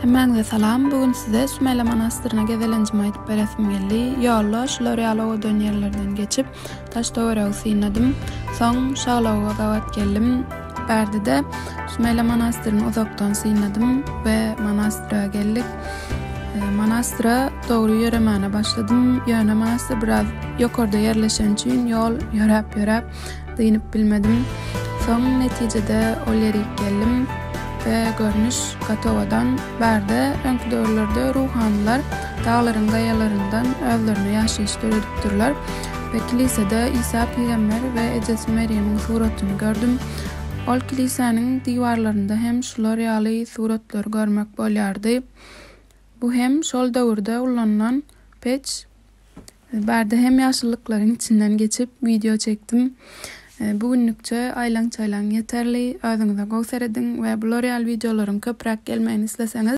Hemmäňize salam, bu gün size Sümele monastyryna gezelenjimi aýdyp beresim geldi. Ýolda şular ýaly owadan ýerlerden geçip, daş-töweregi synladym. Soň şaglawuga gabat geldim. Bärde-de Sümele monastyryny uzakdan synladym we monastyra geldik. Monastyra dogry ýöremäne başladym. Ýöne monastyr biraz ýokarda ýerleşeni üçin ýol ýöräp-ýöräp dynyp bilmedim. Soň netijede ol ýerik geldim we görnüş gaty owadan. Bärde öňki döwürlerde ruhanylar daglaryň gaýalaryndan özlerine ýaşaýyş döredipdirler we kilisede Isa pygamber we ejesi Merýemiň suratyny gördüm. Ol kilisäniň diwarlarynda hem şular ýaly suratlary görmek bolýardy. Bu hem şol döwürde ulanylan peç. Bärde hem ýaşyllyklaryň içinden geçip wideo çekdim. Bu günlükçe aýlaň-çaýlaň ýeterli. Özüňize gowy serediň we bular ýaly wideolaryň köpräk gelmegini isleseňiz.